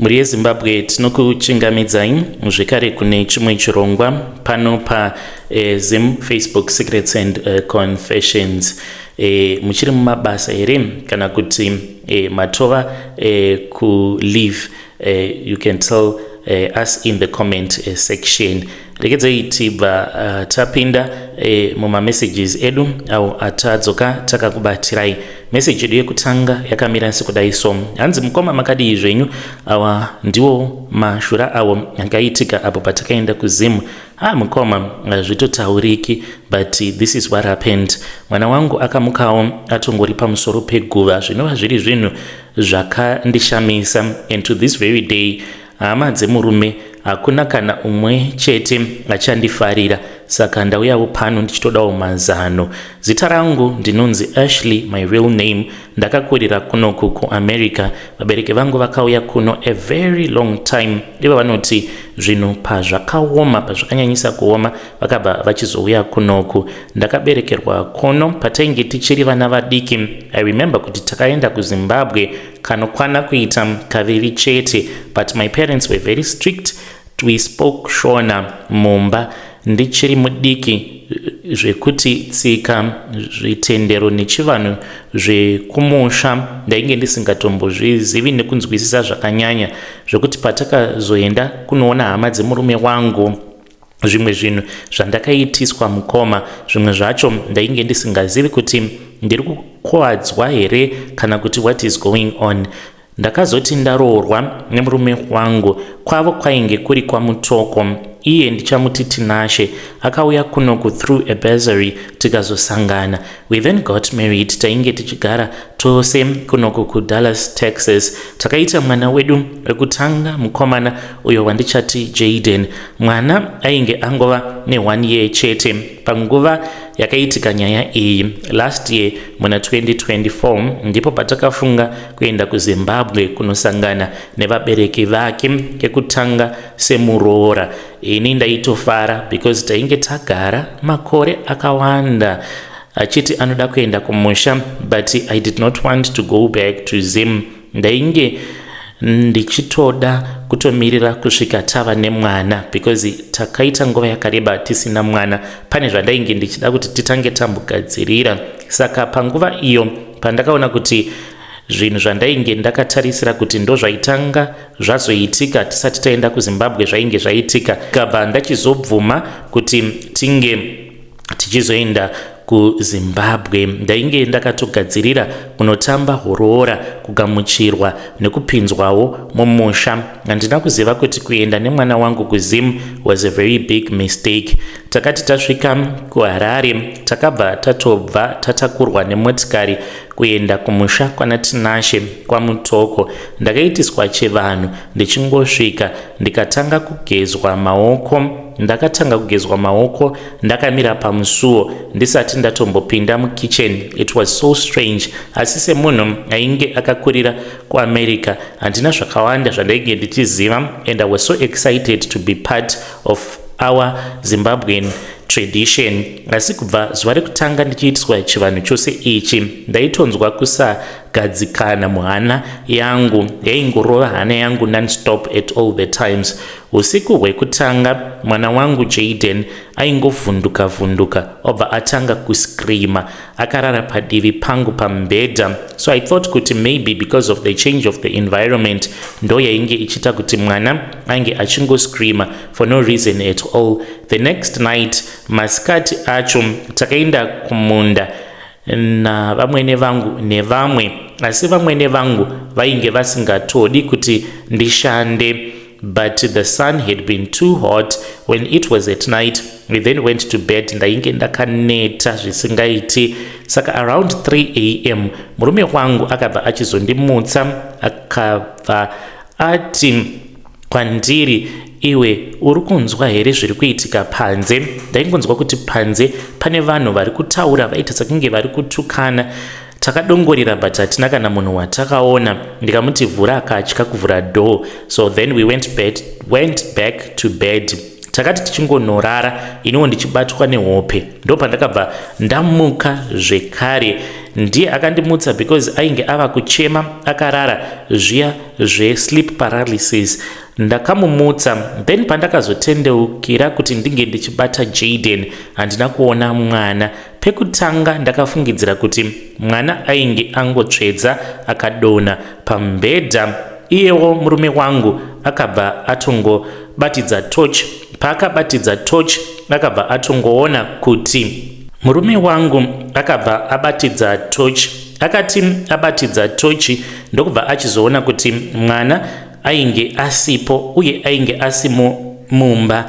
Mhuri yeZimbabwe, tinokuchingamidzai zvekare kune chimwe chirongwa pano paZim Facebook Secrets and Confessions. Muchiri mumabasa here kana kuti matova kuleave? You can tell us in the comment section. Regedzai tibva tapinda mumamessages edu awo atadzoka takakubatirai. Meseji yedu yekutanga yakamira sekudai so, hanzi, "Mukoma, makadii zvenyu? Awa ndiwo mashura awo akaitika apo patakaenda kuZimu. Ha, mukoma, zvitotauriki, but this is what happened. Mwana wangu akamukawo atongori pamusoro peguva, zvinova zviri zvinhu zvakandishamisa, and to this very day hama dzemurume hakuna kana umwe chete achandifarira. Saka ndauyawo pano ndichitodawo mazano. Zita rangu ndinonzi Ashley, my real name. Ndakakurira kunoku kuAmerica. Vabereki vangu vakauya kuno a very long time. Ivo vanoti zvinhu pazvakaoma, pazvakanyanyisa kuoma, vakabva vachizouya kunoku. Ndakaberekerwa kuno. Patainge tichiri vana vadiki, I remember kuti takaenda kuZimbabwe kanokwana kuita kaviri chete, but my parents were very strict. We spoke Shona mumba ndichiri mudiki, zvekuti tsika, zvitendero nechivanhu zvekumusha ndainge ndisingatombozvizivi nekunzwisisa zvakanyanya, zvekuti patakazoenda kunoona hama dzemurume wangu, zvimwe zvinhu zvandakaitiswa, mukoma, zvimwe zvacho ndainge ndisingazivi kuti ndiri kukwadzwa here kana kuti what is going on. Ndakazoti ndaroorwa nemurume wangu, kwavo kwainge kuri kwaMutoko. Iye ndichamuti Tinashe. Akauya kunoku through a bursary, tikazosangana. We then got married. Tainge tichigara tose kunoku kuDallas, Texas. Takaita mwana wedu wekutanga, mukomana uyo wandichati Jaden. Mwana ainge angova ne1 year chete panguva yakaitika nyaya iyi. Last year muna 2024 ndipo patakafunga kuenda kuZimbabwe kunosangana nevabereki vake kekutanga semuroora. Ini ndaitofara because tainge tagara makore akawanda achiti anoda kuenda kumusha, but I did not want to go back to Zim. Ndainge ndichitoda kutomirira kusvika tava nemwana because takaita nguva yakareba tisina mwana. Pane zvandainge ndichida kuti titange tambogadzirira. Saka panguva iyo pandakaona kuti zvinhu zvandainge ndakatarisira kuti ndo zvaitanga zvazoitika tisati taenda kuZimbabwe zvainge zvaitika, kabva ndachizobvuma kuti tinge tichizoenda kuZimbabwe. Ndainge ndakatogadzirira kunotamba huroora, kugamuchirwa nekupinzwawo mumusha. Handina kuziva kuti kuenda nemwana wangu kuZim was a very big mistake. Takati tasvika kuHarare, takabva tatobva tatakurwa nemotikari kuenda kumusha kwanaTinashe kwaMutoko. Ndakaitiswa chivanhu ndichingosvika, ndikatanga kugezwa maoko. Ndakatanga kugezwa maoko ndakamira pamusuo, ndisati ndatombopinda mukitchen. It was so strange, asi semunhu ainge akakurira kuAmerica, handina zvakawanda zvandainge ndichiziva, and I was so excited to be part of our Zimbabwean tradition. Asi kubva zuva rekutanga ndichiitiswa chivanhu chose ichi, ndaitonzwa kusagadzikana muhana yangu. Yaingorova hana yangu nonstop at all the times. Usiku hwekutanga, mwana wangu Jaden aingovhunduka vhunduka, obva atanga kuscreama akarara padivi pangu pamubhedha. So I thought kuti maybe because of the change of the environment ndo yainge ichiita kuti mwana ange achingoscreama for no reason at all. The next night, masikati acho, takaenda kumunda navamwene vangu nevamwe, asi vamwene vangu vainge vasingatodi kuti ndishande, but the sun had been too hot when it was at night. We then went to bed. Ndainge ndakaneta zvisingaiti. Saka around 3 a.m. murume wangu akabva achizondimutsa, akabva ati kwandiri, 'Iwe, uri kunzwa here zviri kuitika panze?' Ndaingonzwa kuti panze pane vanhu vari kutaura, vaita sekunge vari kutukana. Takadongorera, but hatina kana munhu watakaona. Ndikamuti vhura, akatya kuvhura door. So then we went back to bed. Takati tichingonorara, iniwo ndichibatwa nehope, ndo pandakabva ndamuka zvekare. Ndiye akandimutsa because ainge ava kuchema akarara zviya zvesleep paralysis. Ndakamumutsa, then pandakazotendeukira kuti ndinge ndichibata Jaden, handina kuona mwana. Pekutanga ndakafungidzira kuti mwana ainge angotsvedza akadonha pamubhedha. Iyewo murume wangu akabva atongobatidza torch. Paakabatidza torch, akabva atongoona kuti murume wangu akabva abatidza torch. Akati abatidza tochi, ndokubva achizoona kuti mwana ainge asipo uye ainge asimo mumba.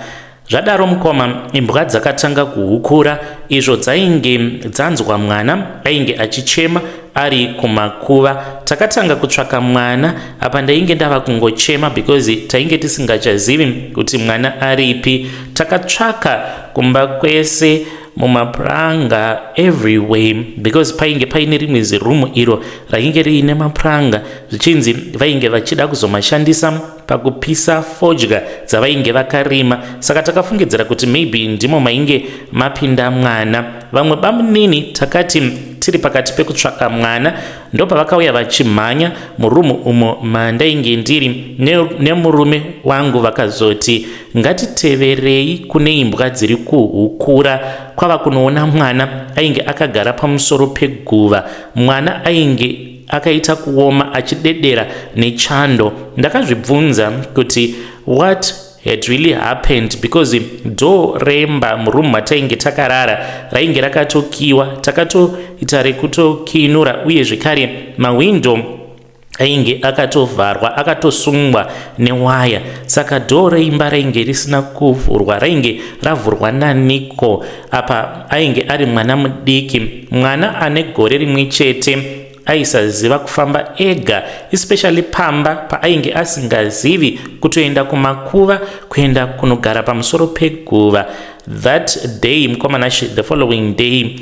Zvadaro mukoma, imbwa dzakatanga kuhukura, izvo dzainge dzanzwa mwana ainge achichema ari kumakuva. Takatanga kutsvaka mwana. Apa ndainge ndava kungochema because tainge tisingachazivi kuti mwana aripi. Takatsvaka kumba kwese, mumapuranga, everywhere, because painge paine rimwe zirumu iro rainge riine mapuranga, zvichinzi vainge vachida kuzomashandisa pakupisa fodya dzavainge vakarima. Saka takafungidzira kuti maybe ndimo mainge mapinda mwana. Vamwe bamunini, takati tiri pakati pekutsvaka mwana, ndopavakauya vachimhanya murumu umo mandainge ndiri nemurume wangu. Vakazoti ngatiteverei kune imbwa dziri kuhukura. Kwava kunoona mwana ainge akagara pamusoro peguva. Mwana ainge akaita kuoma, achidedera nechando. Ndakazvibvunza kuti what had really happened, because door remba murumu matainge takarara rainge rakatokiwa, takatoita rekutokinura, uye zvekare mahwindo ainge akatovharwa, akatosungwa newaya. Saka door reimba rainge risina kuvhurwa, rainge ravhurwa naniko? Apa ainge ari mwana mudiki, mwana ane gore 1 chete, aisaziva kufamba ega, especially pamba paainge asingazivi, kutoenda kumakuva, kuenda kunogara pamusoro peguva. That day, mukomanashi, the following day,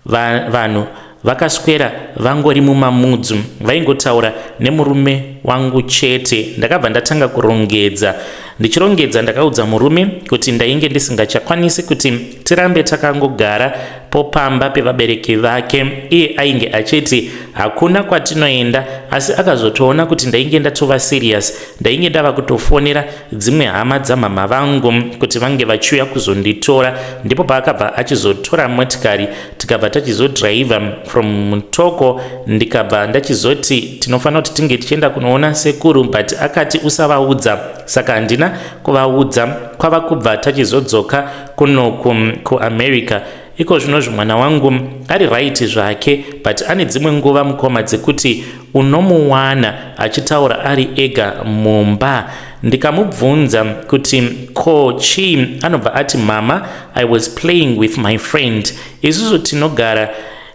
vanhu vakaswera vangori mumamudzu, vaingotaura nemurume wangu chete. Ndakabva ndatanga kurongedza. Ndichirongedza, ndakaudza murume kuti ndainge ndisingachakwanisi kuti tirambe takangogara popamba pevabereki vake. Iye ainge achiti hakuna kwatinoenda, asi akazotoona kuti ndainge ndatova serious. Ndainge ndava kutofonera dzimwe hama dzamama vangu kuti vange vachiuya kuzonditora. Ndipo paakabva achizotora motikari, tikabva tachizodhiraivha from Mutoko. Ndikabva ndachizoti tinofanira kuti tinge tichienda kunoona sekuru, but akati usavaudza, saka handina kuvaudza. Kwava kubva tachizodzoka kunoku kuAmerica. Iko zvinozvi mwana wangu ari right zvake, but ane dzimwe nguva, mukoma, dzekuti unomuwana achitaura ari ega mumba. Ndikamubvunza kuti ko chii, anobva ati, "Mama, I was playing with my friend." Isusu tinogara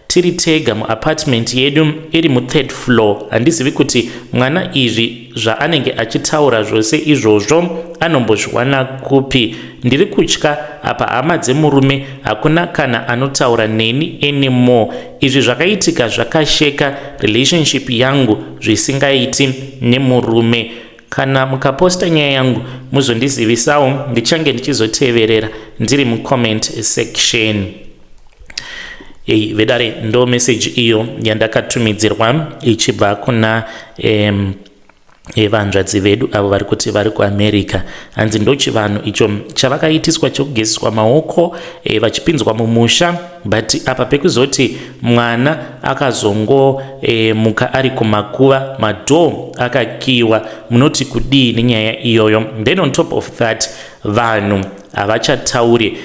tiri tega muapartment yedu iri muthird floor. Handizivi kuti mwana izvi zvaanenge achitaura zvose izvozvo anombozviwana kupi. Ndiri kutya. Apa hama dzemurume hakuna kana anotaura neni anymore. Izvi zvakaitika zvakasheka relationship yangu zvisingaiti nemurume. Kana mukaposta nyaya yangu, muzondizivisawo, ndichange ndichizoteverera ndiri mucomment section. Ei vedare, ndo meseji iyo yandakatumidzirwa ichibva kuna vanzvadzi vedu avo vari kuti vari kuAmerica. Hanzi ndochivanhu icho chavakaitiswa chekugezeswa maoko vachipinzwa mumusha, but apa pekuzoti mwana akazongomuka ari kumakuva, madoor akakiwa, munoti kudii nenyaya iyoyo? Then on top of that, vanhu havachatauri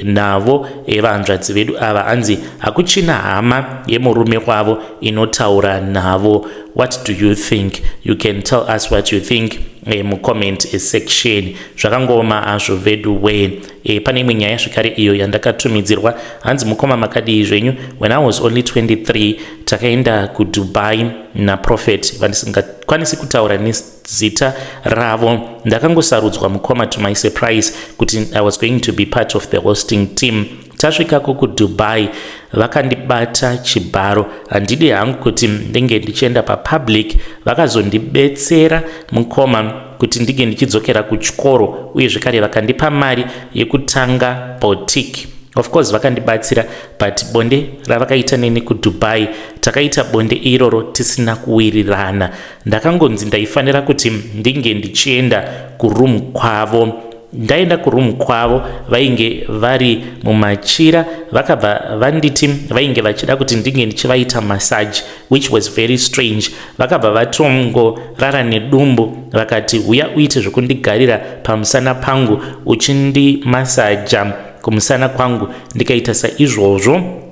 navo. Vanzvadzi vedu ava, hanzi hakuchina hama yemurume wavo inotaura navo. What do you think? You can tell us what you think mucomment section. Zvakangoma hazvo vedu we. Pane imwe nyaya zvekare iyo yandakatumidzirwa. Hanzi, "Mukoma, makadii zvenyu? When I was only 23, takaenda kuDubai naprophet vandisingakwanisi kutaura nezita ravo. Ndakangosarudzwa, mukoma, to my surprise, kuti I was going to be part of the hosting team. Tasvikako kuDubai, vakandibata chibharo. Handidi hangu kuti ndinge ndichienda papublic. Vakazondibetsera, mukoma, kuti ndinge ndichidzokera kuchikoro, uye zvekare vakandipa mari yekutanga boutique. Of course vakandibatsira, but bonde ravakaita neni kuDubai, takaita bonde iroro tisina kuwirirana. Ndakangonzi ndaifanira kuti ndinge ndichienda kuroom kwavo. Ndaenda kuroom kwavo, vainge vari mumachira. Vakabva vanditi vainge vachida kuti ndinge ndichivaita massage, which was very strange. Vakabva vatongorara nedumbu, vakati, "Uya uite zvekundigarira pamusana pangu uchindimasaja kumusana kwangu." Ndikaita saizvozvo.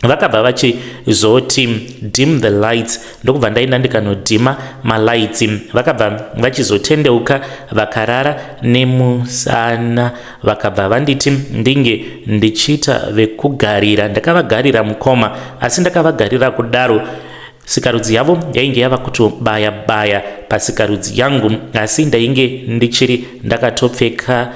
Vakabva vachizoti, "Dim the lights." Ndokubva ndaenda ndikanodhima malights. Vakabva vachizotendeuka, vakarara nemusana. Vakabva vanditi ndinge ndichiita vekugarira. Ndakavagarira, mukoma, asi ndakavagarira kudaro, sikarudzi yavo yainge yava kutobaya baya pasikarudzi yangu, asi ndainge ndichiri ndakatopfeka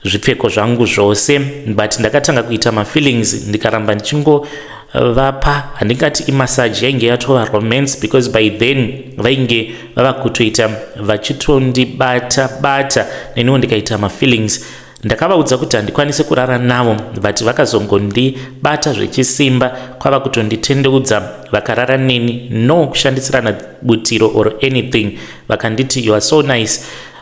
zvipfeko zvangu zvose. But ndakatanga kuita mafeelings, ndikaramba ndichingovapa. Handingati imassage, yainge yatova romance, because by then vainge vava kutoita vachitondibata bata, neniwo ndikaita mafeelings. Ndakavaudza kuti handikwanisi kurara navo, but vakazongondibata zvechisimba, kwava kutonditendeudza, vakarara neni, no kushandisirana butiro or anything. Vakanditi, "You are so nice."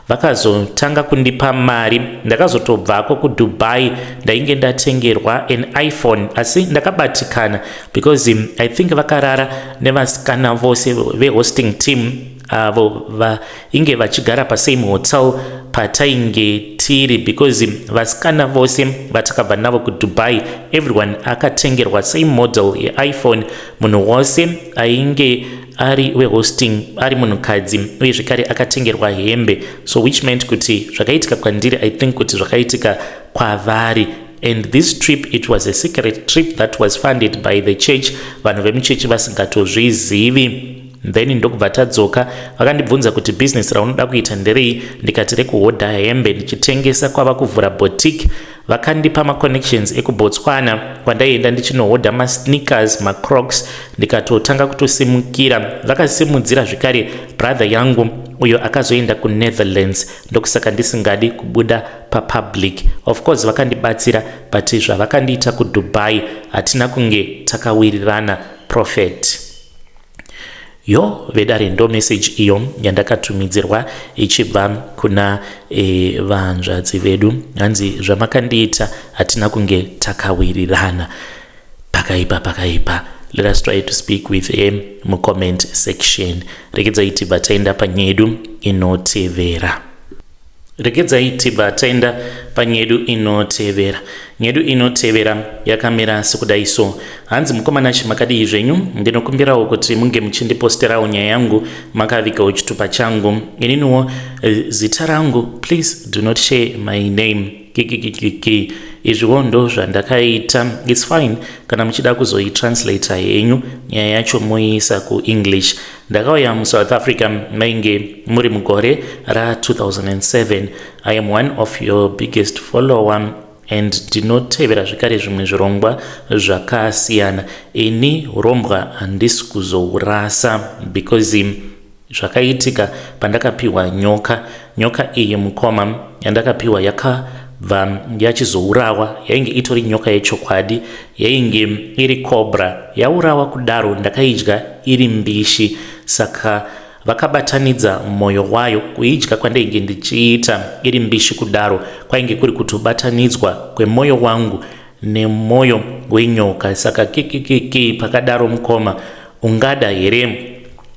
Vakazotanga kundipa mari. Ndakazotobvako kuDubai ndainge ndatengerwa an iPhone, asi ndakabatikana because I think vakarara nevasikana vose vehosting team avo vainge vachigara pasame hotel patainge tiri, because vasikana vose vatakabva navo kuDubai, everyone akatengerwa same model yeIPhone. Munhu wose ainge ari wehosting ari munhukadzi, uye zvekare akatengerwa hembe. So which meant kuti zvakaitika kwandiri, I think kuti zvakaitika kwavari. And this trip, it was a secret trip that was funded by the church, vanhu vemuchechi vasingatozvizivi. Then ndokubva tadzoka. Vakandibvunza kuti, "Bhizinesi raunoda kuita nderei?" Ndikati, "Rekuhodha hembe ndichitengesa." Kwava kuvhura boutique. Vakandipa maconnections ekuBotswana kwandaienda ndichinohodha masneakers, macrocs. Ndikatotanga kutosimukira. Vakasimudzira zvekare brother yangu uyo akazoenda kuNetherlands. Ndokusaka ndisingadi kubuda papublic. Of course vakandibatsira, but zvavakandiita kuDubai hatina kunge takawirirana, prophet. Yo, vedare, ndo message iyo yandakatumidzirwa ichibva kuna vanzvadzi vedu. Hanzi zvamakandiita hatina kunge takawirirana. Pakaipa, pakaipa. Let us try to speak with him mucomment section. Regedzai tibva taenda panyedu inotevera. Regedzai tibva taenda panyedu inotevera. Nyedu inotevera yakamira sekudai so. Hanzi, "Mukoma Nashe, makadii zvenyu? Ndinokumbirawo kuti munge muchindiposterawo nyaya yangu makavigawo chitupa changu. Ininiwo zita rangu, please do not share my name." Kikikikiki. Izviwo ndo zvandakaita. It's fine kana muchida kuzoitranslata henyu nyaya yacho moiisa kuEnglish. Ndakauya muSouth Africa mainge muri mugore ra2007. I am one of your biggest follower and ndinotevera zvekare zvimwe zvirongwa zvakasiyana. Ini urombwa handisi kuzourasa because zvakaitika pandakapiwa nyoka. Nyoka iyi, mukoma, yandakapiwa yakabva yachizourawa. Yainge itori nyoka yechokwadi, yainge iri cobra. Yaurawa kudaro, ndakaidya iri mbishi, saka vakabatanidza mwoyo wayo. Kuidya kwandainge ndichiita iri mbishi kudaro kwainge kuri kutobatanidzwa kwemwoyo wangu nemwoyo wenyoka. Saka kikikiki, pakadaro, mukoma, ungada here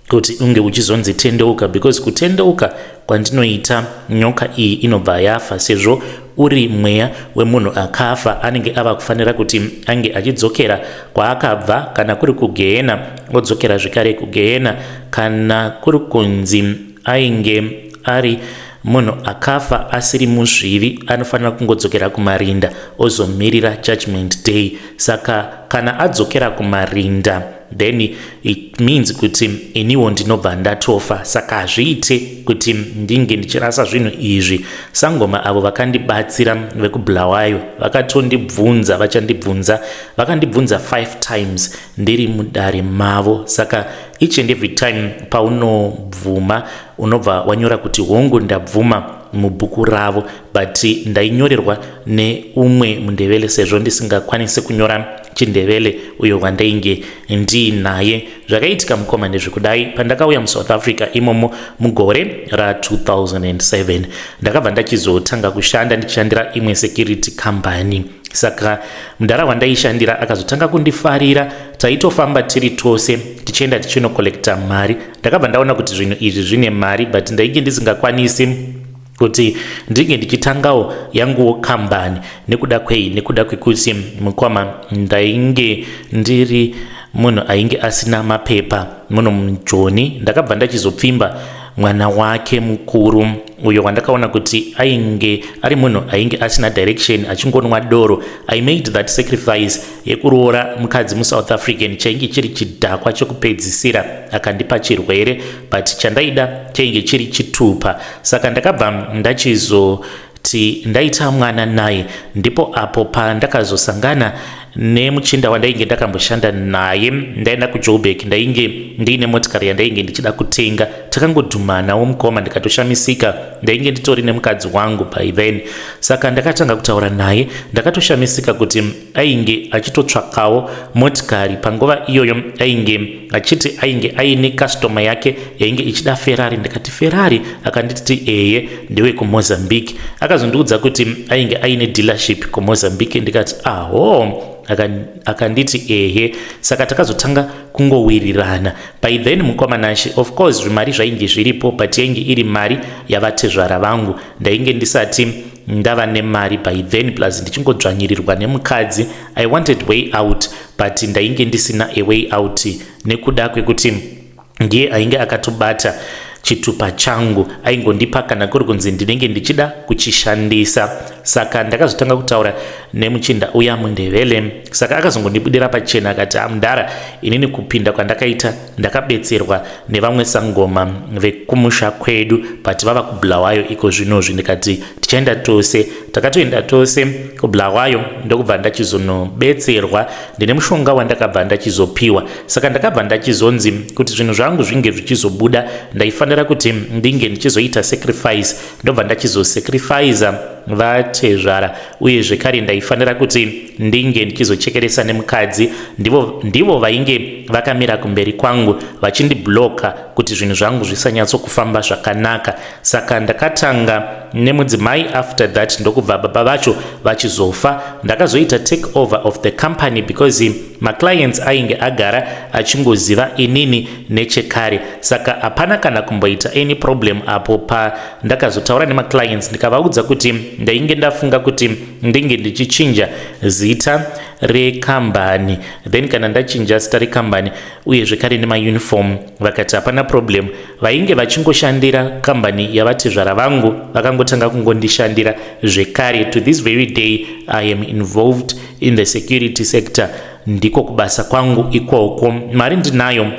kuti unge uchizonzi tendeuka? Because kutendeuka kwandinoita, nyoka iyi inobva yafa. Sezvo uri mweya wemunhu akafa, anenge ava kufanira kuti ange achidzokera kwaakabva. Kana kuri kugehena, odzokera zvekare kugehena. Kana kuri kunzi ainge ari munhu akafa asiri muzvivi, anofanira kungodzokera kumarinda, ozomirira Judgment Day. Saka kana adzokera kumarinda, then it means kuti iniwo ndinobva ndatofa. Saka hazviite kuti ndinge ndichirasa zvinhu izvi. Sangoma avo vakandibatsira vekuBulawayo vakatondibvunza, vachandibvunza, vakandibvunza 5 times ndiri mudare mavo. Saka each and every time paunobvuma, unobva wanyora kuti, 'Hongu, ndabvuma.' mubhuku ravo, but ndainyorerwa neumwe muNdevele sezvo ndisingakwanisi kunyora chiNdevele uyo wandainge ndiinaye. Zvakaitika, mukoma, ndezvekudai: pandakauya muSouth Africa imomo mugore ra2007, ndakabva ndachizotanga kushanda ndichishandira imwe security company. Saka mudhara wandaishandira akazotanga kundifarira. Taitofamba tiri tose tichienda tichinocollecta mari. Ndakabva ndaona kuti zvinhu izvi zvine mari, but ndainge ndisingakwanisi kuti ndinge ndichitangawo yanguwo kambani. Nekuda kwei? Nekuda kwekuti, mukoma, ndainge ndiri munhu ainge asina mapepa muno muJoni. Ndakabva ndachizopfimba mwana wake mukuru, uyo wandakaona kuti ainge ari munhu ainge asina direction, achingonwa doro. I made that sacrifice yekuroora mukadzi muSouth African, chainge chiri chidhakwa chekupedzisira. Akandipa chirwere, but chandaida chainge chiri chitupa. Saka ndakabva ndachizoti ndaita mwana naye. Ndipo apo pandakazosangana nemuchinda wandainge ndakamboshanda naye. Ndaenda kuJoburg, ndainge ndiine motikari yandainge ndichida kutenga. Takangodhumanawo, mukoma, ndikatoshamisika. Ndainge nditori nemukadzi wangu by then. Saka ndakatanga kutaura naye. Ndakatoshamisika kuti ainge achitotsvakawo motikari panguva iyoyo. Ainge achiti ainge aine customer yake yainge ichida Ferrari. Ndikati, "Ferrari?" Akanditi, "Eye, ndewe kuMozambique." Akazondiudza kuti ainge aine dealership kuMozambique. Ndikati, "Aho?" Akanditi, "Ehe." Saka takazotanga kungowirirana. By then, mukoma Nashe, of course zvimari zvainge zviripo, but yainge iri mari yavatezvara vangu. Ndainge ndisati ndava nemari by then, plus ndichingodzvanyirirwa nemukadzi. I wanted way out, but ndainge ndisina a way out nekuda kwekuti ndiye ainge akatobata chitupa changu. Aingondipa kana kuri kunzi ndinenge ndichida kuchishandisa. Saka ndakazotanga kutaura nemuchinda uya muNdevele. Saka akazongondibudira pachena, akati, "Amudhara, inini kupinda kwandakaita ndakabetserwa nevamwe sangoma vekumusha kwedu, but vava kuBulawayo iko zvinozvi." Ndikati, "Tichaenda tose." Takatoenda tose kuBulawayo, ndokubva ndachizonobetserwa. Ndine mushonga wandakabva ndachizopiwa. Saka ndakabva ndachizonzi kuti zvinhu zvangu zvinge zvichizobuda, ndaifanira kuti ndinge ndichizoita sacrifice. Ndobva ndachizosacrifica vatezvara, uye zvekare ndaifanira kuti ndinge ndichizochekeresa nemukadzi. Ndivo vainge vakamira kumberi kwangu vachindiblocka kuti zvinhu zvangu zvisanyatsokufamba zvakanaka. Saka ndakatanga nemudzimai. After that, ndokubva baba vacho vachizofa. Ndakazoita take over of the company because maclients ainge agara achingoziva inini nechekare. Saka hapana kana kumboita any problem apo pandakazotaura nemaclients, ndikavaudza kuti ndainge ndafunga kuti ndinge ndichichinja zita rekambani. Then kana ndachinja zita rekambani, uye zvekare nemauniform, vakati hapana problem. Vainge vachingoshandira kambani yavatezvara vangu vakangotanga kungondishandira zvekare. To this very day I am involved in the security sector. Ndiko kubasa kwangu ikoko. Mari ndinayo,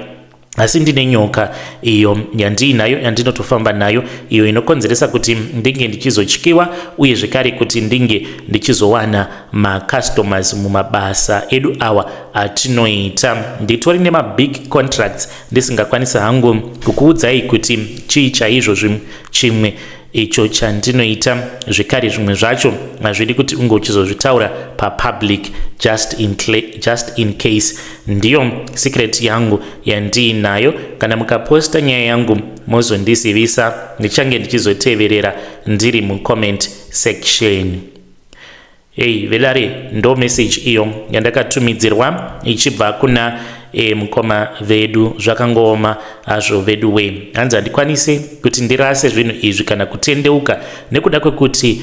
asi ndine nyoka iyo yandiinayo, yandinotofamba nayo, iyo inokonzeresa kuti ndinge ndichizotyiwa, uye zvekare kuti ndinge ndichizowana macustomers mumabasa edu awa atinoita. Nditori nemabig contracts ndisingakwanisi hangu kukuudzai kuti chii chaizvo chimwe icho chandinoita. Zvekare zvimwe zvacho hazvidi kuti unge uchizozvitaura papublic, just in case. Ndiyo secret yangu yandiinayo. Kana mukaposta nyaya yangu, mozondizivisa. Ndichange ndichizoteverera ndiri mucomment section. Hei vedare, ndo message iyo yandakatumidzirwa ichibva kuna mukoma vedu. Zvakangooma hazvo vedu we. Hanzi, "Handikwanisi kuti ndirase zvinhu izvi kana kutendeuka nekuda kwekuti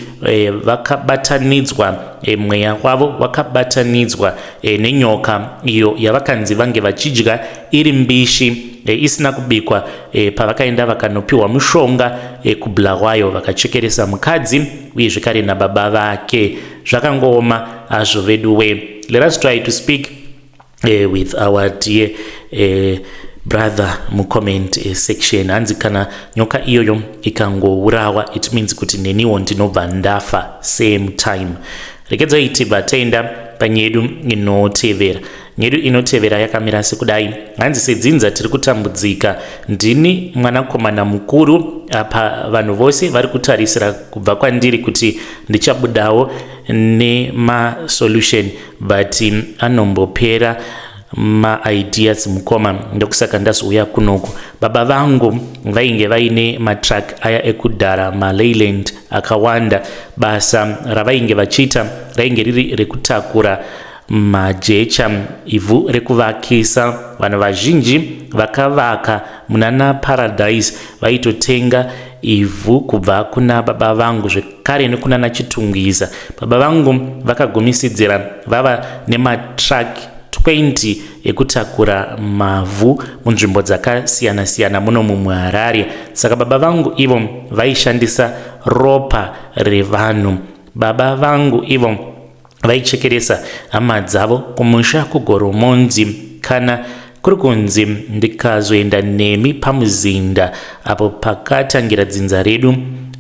vakabatanidzwa, mweya wavo wakabatanidzwa nenyoka iyo yavakanzi vange vachidya iri mbishi, isina kubikwa, pavakaenda vakanopiwa mushonga kuBulawayo, vakachekeresa mukadzi uye zvekare nababa vake." Zvakangooma hazvo vedu we. Let us try to speak with our dear brother mucomment section. Hanzi, "Kana nyoka iyoyo ikangourawa, it means kuti neniwo ndinobva ndafa same time." Regedzai tibva taenda. panyedu inotevera. Nyedu inotevera yakamira sekudai. Hanzi sedzinza tiri kutambudzika. Ndini mwanakomana mukuru apa vanhu vose vari kutarisira kubva kwandiri kuti ndichabudawo nemasolution but anombopera maideas mukoma, ndokusaka ndazouya kunoku. Baba vangu vainge vaine matruck aya ekudhara, maLeyland akawanda. Basa ravainge vachiita rainge riri rekutakura majecha, ivhu rekuvakisa. Vanhu vazhinji vakavaka munana Paradise vaitotenga ivhu kubva kuna baba vangu, zvekare nekunana Chitungwiza. Baba vangu vakagumisidzira vava nematruck 20 ekutakura mavhu munzvimbo dzakasiyana-siyana muno muHarare. Saka baba vangu ivo vaishandisa ropa revanhu. Baba vangu ivo vaichekeresa hama dzavo kumusha kuGoromonzi. Kana kuri kunzi ndikazoenda nemi pamuzinda apo pakatangira dzinza redu,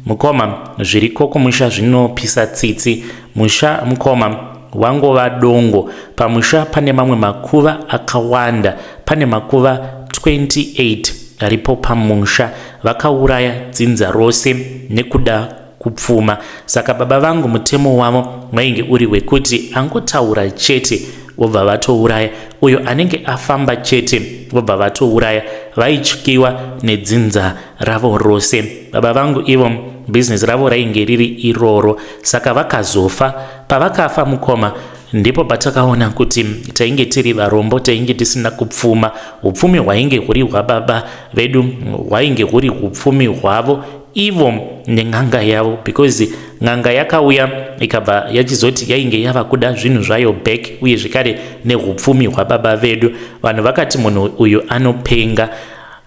mukoma, zviriko kumusha zvinopisa tsitsi. Musha, mukoma, wangova dongo. Pamusha pane mamwe makuva akawanda, pane makuva 28 aripo pamusha. Vakauraya dzinza rose nekuda kupfuma. Saka baba vangu mutemo wavo wainge uri wekuti angotaura chete vobva vatouraya, uyo anenge afamba chete vobva vatouraya. Vaityiwa nedzinza ravo rose. Baba vangu ivo bhizinesi ravo rainge riri iroro. Saka vakazofa. Pavakafa, mukoma, ndipo patakaona kuti tainge tiri varombo, tainge tisina kupfuma. Upfumi hwainge huri hwababa vedu hwainge huri upfumi hwavo ivo nen'anga yavo, because n'anga yakauya ikabva yachizoti yainge yava kuda zvinhu zvayo back, uye zvekare neupfumi hwababa vedu. Vanhu vakati munhu uyu anopenga.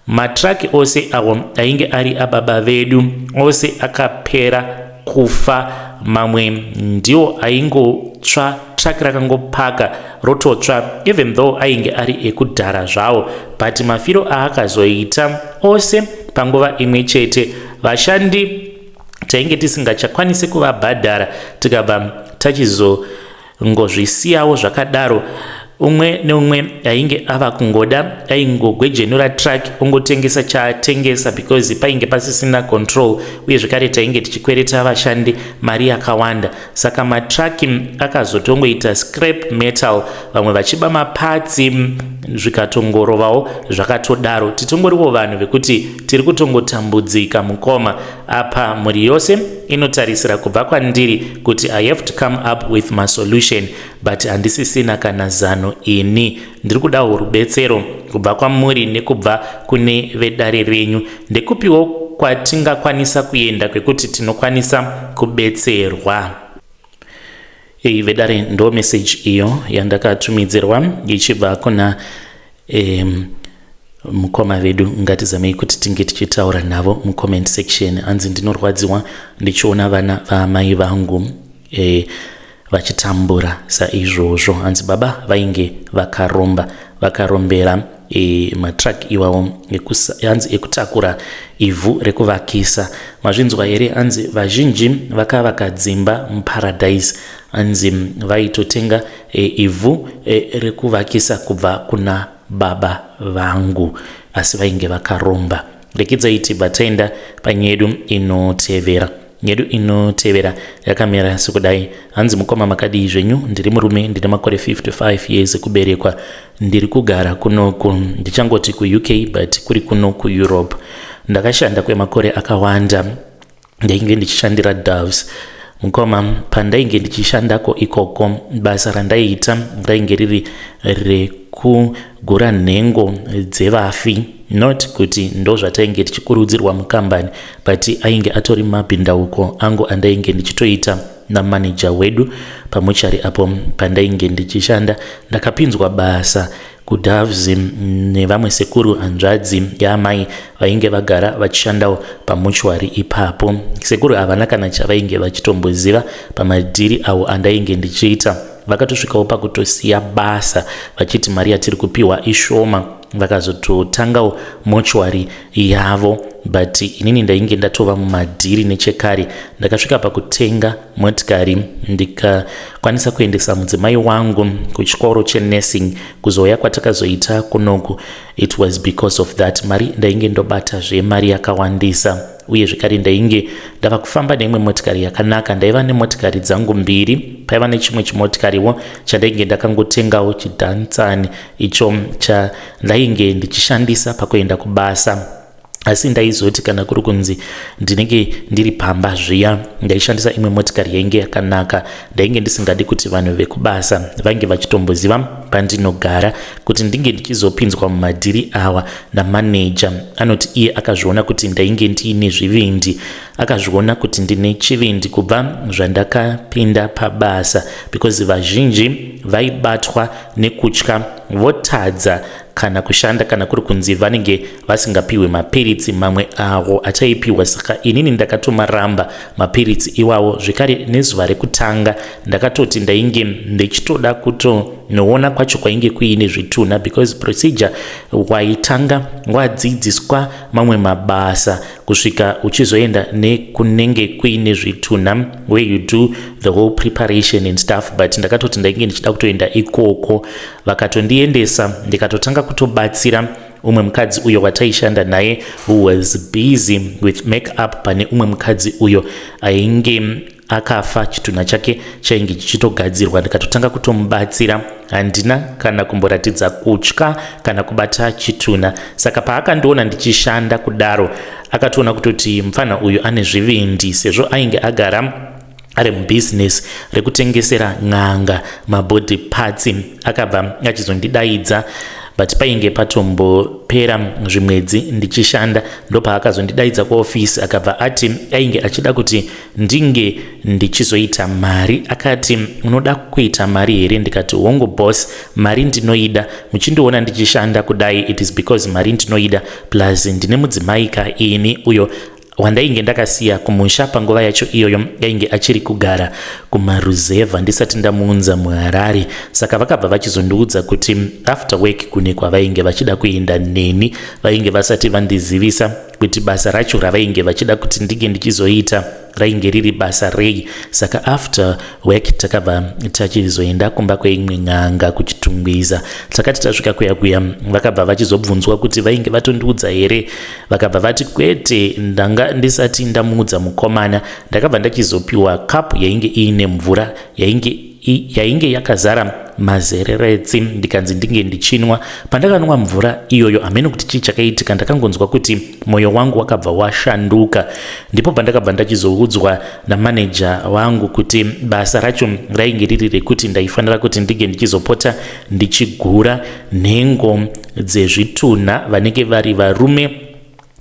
Matruck ose awo ainge ari ababa vedu ose akapera kufa. Mamwe ndiwo aingotsva, truck rakangopaka rototsva, even though ainge ari ekudhara zvawo, but mafiro aakazoita ose panguva imwe chete, vashandi tainge tisingachakwanisi kuvabhadhara. Tikabva tachizongozvisiyawo zvakadaro. Umwe neumwe ainge ava kungoda aingogwejenura truck ongotengesa chaatengesa, because painge pasisina control, uye zvekare tainge tichikwereta vashandi mari yakawanda. Saka matruck akazotongoita scrap metal, vamwe vachiba maparts, zvikatongorovawo zvakatodaro. Titongoriwo vanhu vekuti tiri kutongotambudzika, mukoma. Apa mhuri yose inotarisira kubva kwandiri kuti I have to come up with masolution, but handisisina kana zano ini. Ndiri kudawo rubetsero kubva kwamuri nekubva kune vedare renyu. Ndekupiwo kwatingakwanisa kuenda kwekuti tinokwanisa kubetserwa? Ei, vedare, ndo message iyo yandakatumidzirwa ichibva kuna mukoma vedu. Ngatizamei kuti tinge tichitaura navo mucomment section. Hanzi ndinorwadziwa ndichiona vana vaamai vangu vachitambura saizvozvo. Hanzi baba vainge vakaromba, vakarombera matruck iwawo, hanzi ekutakura ivhu rekuvakisa. Mazvinzwa here? Hanzi vazhinji vakavaka dzimba muParadise, hanzi vaitotenga ivhu rekuvakisa kubva kuna baba vangu, asi vainge vakaromba. Rekedzai tibva taenda panyedu inotevera. Nyedu inotevera yakamira sekudai. Hanzi mukoma, makadii zvenyu? Ndiri murume, ndine makore 55 years ekuberekwa. Ndiri kugara kunoku, ndichangoti kuUK, but kuri kuno kuEurope. Ndakashanda kwemakore akawanda, ndainge ndichishandira Doves, mukoma. Pandainge ndichishandako ikoko, basa randaiita rainge riri rekugura nhengo dzevafi. Not kuti ndo zvatainge tichikurudzirwa mukambani, but ainge atori mabhindauko angu andainge ndichitoita namaneja wedu pamochari apo pandainge ndichishanda. Ndakapinzwa basa kuDoves nevamwe sekuru, hanzvadzi yaamai, vainge vagara vachishandawo pamochari ipapo. Sekuru havana kana chavainge vachitomboziva pamadhiri avo andainge ndichiita. Vakatosvikawo pakutosiya basa vachiti mari yatiri kupiwa ishoma. Vakazototangawo mochwari yavo, but inini ndainge ndatova mumadhiri nechekare. Ndakasvika pakutenga motikari, ndikakwanisa kuendesa mudzimai wangu kuchikoro chenursing. Kuzouya kwatakazoita kunoku, it was because of that mari. Ndainge ndobata zvemari yakawandisa, uye zvekare ndainge ndava kufamba neimwe motikari yakanaka. Ndaiva nemotikari dzangu mbiri. Paiva nechimwe chimotikariwo chandainge ndakangotengawo, chiDatsun icho chandainge ndichishandisa pakuenda kubasa. Asi ndaizoti kana kuri kunzi ndinenge ndiri pamba zviya, ndaishandisa imwe motikari yainge yakanaka. Ndainge ndisingadi kuti vanhu vekubasa vange vachitomboziva pandinogara, kuti ndinge ndichizopinzwa mumadhiri awa namaneja. Anoti iye akazviona kuti ndainge ndiine zvivindi, akazviona kuti ndine chivindi kubva zvandakapinda pabasa, because vazhinji vaibatwa nekutya, votadza kana kushanda kana kuri kunzi vanenge vasingapiwi mapiritsi mamwe awo ataipiwa. Saka inini ndakatomaramba mapiritsi iwawo. Zvekare nezuva rekutanga ndakatoti ndainge ndichitoda kutonoona kwacho kwainge kuine zvitunha, because procedure waitanga wadzidziswa mamwe mabasa kusvika uchizoenda nekunenge kuine zvitunha, where you do the whole preparation and stuff. But ndakatoti ndainge ndichida kutoenda ikoko. Vakatondiendesa, ndikatotanga kutobatsira umwe mukadzi uyo wataishanda naye, who was busy with make up pane umwe mukadzi uyo ainge akafa, chitunha chake chainge chichitogadzirwa. Ndikatotanga kutomubatsira. Handina kana kumboratidza kutya kana kubata chitunha. Saka paakandiona ndichishanda kudaro, akatoona kutoti mufana uyu ane zvivindi, sezvo ainge agara ari mubhizinesi rekutengesera n'anga mabody parts. Akabva achizondidaidza, but painge patombopera zvimwedzi ndichishanda. Ndopaakazondidaidza kuofisi, akabva ati ainge achida kuti ndinge ndichizoita mari. Akati, "Unoda kuita mari here?" Ndikati, "Hongu boss, mari ndinoida. Muchindiona ndichishanda kudai, it is because mari ndinoida, plus ndine mudzimai kaini uyo wandainge ndakasiya kumusha." Panguva yacho iyoyo ainge achiri kugara kumaruzevha ndisati ndamuunza muHarare. Saka vakabva vachizondiudza kuti after work kune kwavainge vachida kuenda neni. Vainge vasati vandizivisa kuti basa racho ravainge vachida kuti ndinge ndichizoita rainge riri basa rei. Saka after work takabva tachizoenda kumba kweimwe n'anga kuChitungwiza. Takati tasvika kuya kuya, vakabva vachizobvunzwa kuti vainge vatondiudza here. Vakabva vati, "Kwete, ndanga ndisati ndamuudza mukomana." Ndakabva ndachizopiwa kapu yainge iine mvura yainge yakazara mazereretsi, ndikanzi ndinge ndichinwa. Pandakanwa mvura iyoyo, hamene kuti chii chakaitika, ndakangonzwa kuti mwoyo wangu wakabva washanduka. Ndipo pandakabva ndachizoudzwa namaneja wangu kuti basa racho rainge riri rekuti ndaifanira kuti ndinge ndichizopota ndichigura nhengo dzezvitunha vanenge vari varume,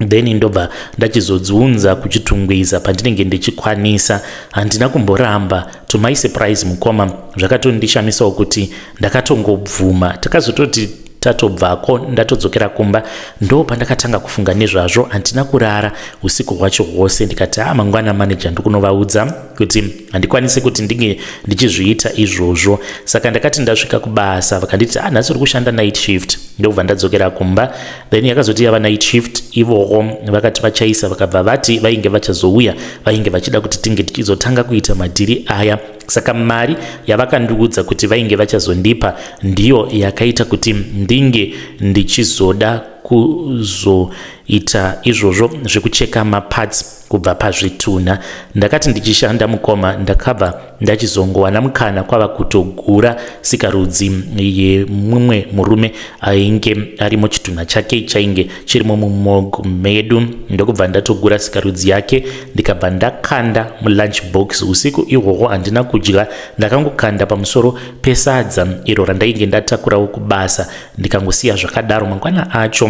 then ndobva ndachizodziunza kuChitungwiza pandinenge ndichikwanisa. Handina kumboramba. To my surprise, mukoma, zvakatondishamisawo kuti ndakatongobvuma. Takazototi tatobvako, ndatodzokera kumba, ndo pandakatanga kufunga nezvazvo. Handina kurara usiku hwacho hwose. Ndikati, "A, mangwana maneja ndikunovaudza kuti handikwanisi kuti ndinge ndichizviita izvozvo." Saka ndakati ndasvika kubasa, vakanditi, "A, nhasi uri kushanda night shift." Ndobva ndadzokera kumba. Then yakazoti yava night shift, ivowo vakati vachaisa, vakabva vati vainge vachazouya, vainge vachida kuti tinge tichizotanga kuita madhiri aya. Saka mari yavakandiudza kuti vainge vachazondipa ndiyo yakaita kuti ndinge ndichizoda kuzoita izvozvo zvekucheka maparts kubva pazvitunha. Ndakati ndichishanda, mukoma, ndakabva ndachizongowana mukana kwava kutogura sikarudzi yemumwe murume ainge ari muchitunha chake chainge chirimo mumorgue medu. Ndokubva ndatogura sikarudzi yake, ndikabva ndakanda mulunch box. Usiku ihwohwo handina kudya. Ndakangokanda pamusoro pesadza iro randainge ndatakurawo kubasa, ndikangosiya zvakadaro. Mangwana acho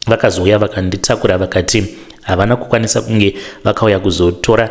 vakazouya, vakanditakura, vakati Havana kukwanisa kunge vakauya kuzotora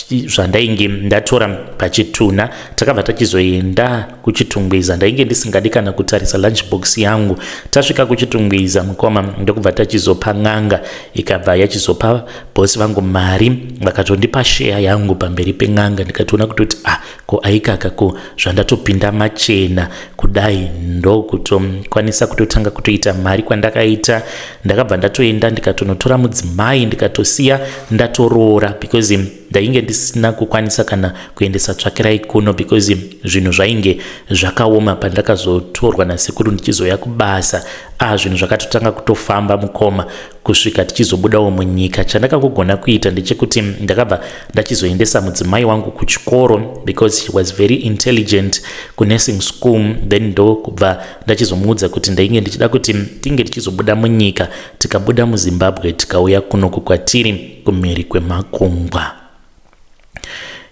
zvandainge ndatora pachitunha. Takabva tachizoenda kuChitungwiza. Ndainge ndisingadi kana kutarisa lunch box yangu. Tasvika kuChitungwiza, mukoma, ndokubva tachizopa n'anga, ikabva yachizopa bhosi vangu mari. Vakatondipa sheya yangu pamberi pen'anga. Ndikatoona kutoti, ah, ko aikaka, ko zvandatopinda machena kudai, ndokutokwanisa kutotanga kutoita mari kwandakaita. Ndakabva ndatoenda, ndikatonotora mudzimai, ndikatosiya ndatoroora, because ndainge ndisina kukwanisa kana kuendesa tsvakirai kuno, because zvinhu zvainge zvakaoma. Pandakazotorwa nasekuru ndichizoya kubasa, ah, zvinhu zvakatotanga kutofamba, mukoma, kusvika tichizobudawo munyika. Chandakangogona kuita ndechekuti ndakabva ndachizoendesa mudzimai wangu kuchikoro, because she was very intelligent, kunursing school. Then ndokubva ndachizomuudza kuti ndainge ndichida kuti tinge tichizobuda munyika. Tikabuda muZimbabwe, tikauya kunoku kwatiri kumhiri kwemakungwa.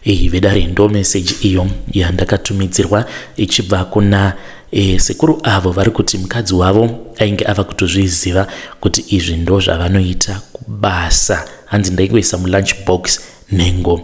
Iyi, vedare, ndo meseji iyo yandakatumidzirwa ichibva kuna sekuru avo vari kuti mukadzi wavo ainge ava kutozviziva kuti izvi ndo zvavanoita kubasa. Hanzi ndaingoisa mulunch box nhengo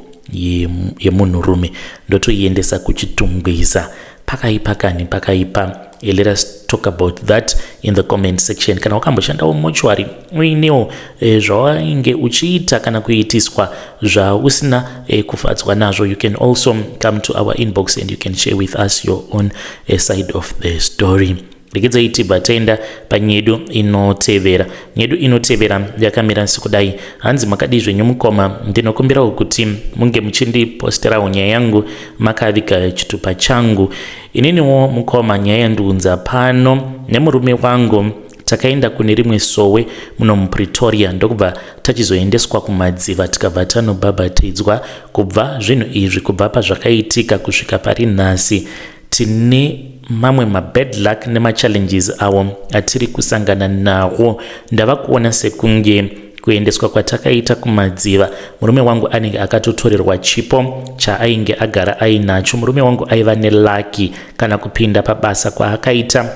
yemunhurume, ndotoiendesa kuChitungwiza. Pakaipa kani, pakaipa. Let us talk about that in the comment section. Kana wakamboshandawo mochwari, uinewo zvawainge uchiita kana kuitiswa zvausina kufadzwa nazvo, you can also come to our inbox and you can share with us your own side of the story. Regedzai tibva taenda panyedu inotevera. Nyedu inotevera yakamira sekudai. Hanzi, "Makadii zvenyu mukoma? Ndinokumbirawo kuti munge muchindiposterawo nyaya yangu makaviga chitupa changu. Ininiwo mukoma, nyaya yandiunza pano, nemurume wangu takaenda kune rimwe sowe muno muPretoria, ndokubva tachizoendeswa kumadziva, tikabva tanobhabhatidzwa. Kubva zvinhu izvi, kubva pazvakaitika kusvika pari nhasi, tine mamwe mabad luck nemachallenges awo atiri kusangana nawo. Ndava kuona sekunge kuendeswa kwatakaita kumadziva, murume wangu anenge akatotorerwa chipo chaainge agara ainacho. Murume wangu aiva nelucky. Kana kupinda pabasa kwaakaita,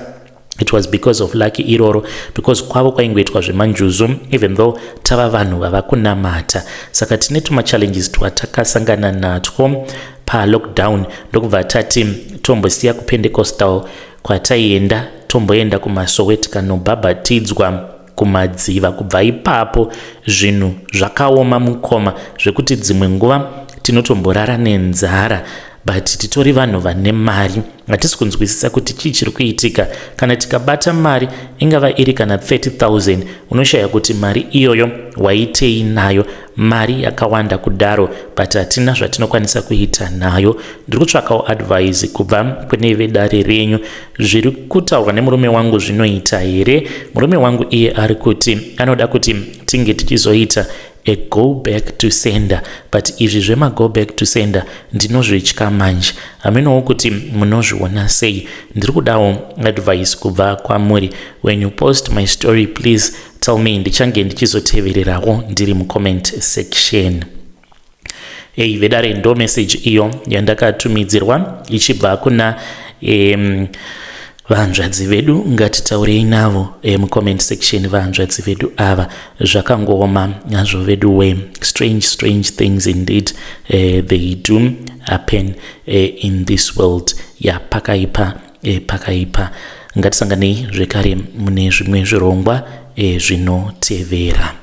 it was because of lucky iroro, because kwavo kwaingoitwa zvemanjuzu, even though tava vanhu vava kunamata. Saka tine tumachallenges twatakasangana natwo palockdown, ndokubva tati tombosiya kuPentecostal kwataienda, tomboenda kumasowe, tikanobhabhatidzwa kumadziva. Kubva ipapo zvinhu zvakaoma, mukoma, zvekuti dzimwe nguva tinotomborara nenzara, but titori vanhu vane mari. Hatisi kunzwisisa kuti chii chiri kuitika. Kana tikabata mari, ingava iri kana 30 000, unoshaya kuti mari iyoyo waitei nayo, mari yakawanda kudaro, but hatina zvatinokwanisa kuita nayo. Ndiri kutsvakawo advice kubva kune vedare renyu. Zviri kutaurwa nemurume wangu zvinoita here? Murume wangu iye ari kuti anoda kuti tinge tichizoita a go back to sender, but izvi zvemago back to sender ndinozvitya manje. Hamenowo kuti munozviona sei. Ndiri kudawo advice kubva kwamuri. When you post my story, please tell me. Ndichange ndichizotevererawo ndiri mucomment section." Ei, vedare, ndo message iyo yandakatumidzirwa ichibva kuna vanzvadzi vedu. Ngatitaurei navo mucomment section. Vanzvadzi vedu ava, zvakangooma hazvo vedu we. Strange, strange things indeed, they do happen in this world. Ya, pakaipa, pakaipa. Ngatisanganei zvekare mune zvimwe zvirongwa zvinotevera.